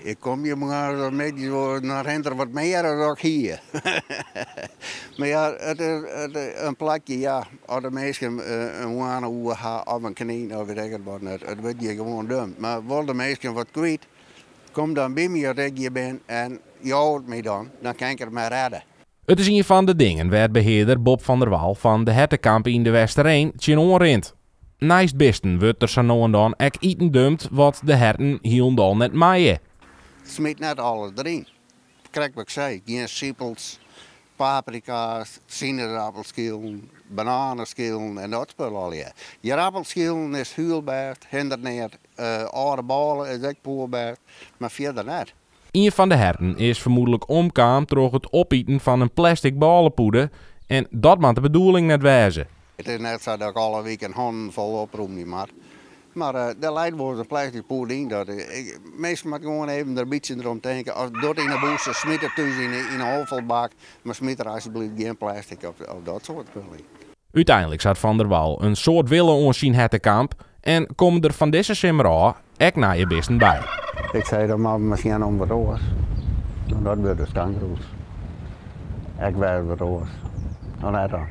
Ik kom hjir moarns of middeis wol, dan rint der wat mear as ik hie. Mar ja, it is in plakje, ja, as de minsken in hoanne oer ha of in knyn of wit ik it wat net, it wurdt hjir gewoan dumpt. Mar wol de minsken wat kwyt, kom dan by my as ik hjir bin en jou it my dan, dan kin ik it mei rêde. It is ien fan de dingen wêr't behearder Bob van der Wal fan de Hertekamp yn De Westereen tsjinoan rint. Neist bisten wurdt der sa no en dan ek iten dumpt wat de herten hielendal net meie. Smyt net alles deryn. Krekt wat ik sei, gjin sipels, paprika's, sinesappelskilen, bananenskilen en dat spul allegear. Ierappelskilen is hiel bêst, hinderet neat. Alde bôle is ek poerbêst, mar fierder net. Ien fan de herten is fermoedlik omkaam troch it opiten fan in plastic bôlepûde en dat moat de bedoeling net wêze. It is net sa dat ik alle wiken hannen fol oprûmje moat, mar der leit wolris in plastic pûde yn. Dat ik, minsken moatte gewoan even der in bytsje derom tinke. As dat yn 'e bûse, smyt it thús yn 'e ôffalbak, mar smyt der asjebleaft gjin plastic of dat soart spul yn. Uteinliks hat Van der Wal in soad wille oan syn hertekamp en komme der fan dizze simmer ôf ek nije bisten by. Ik sei dan moatte we mar sjen om wat oars. No dat wurdt dus kangoeroes. Ek wer wat oars. No net dan.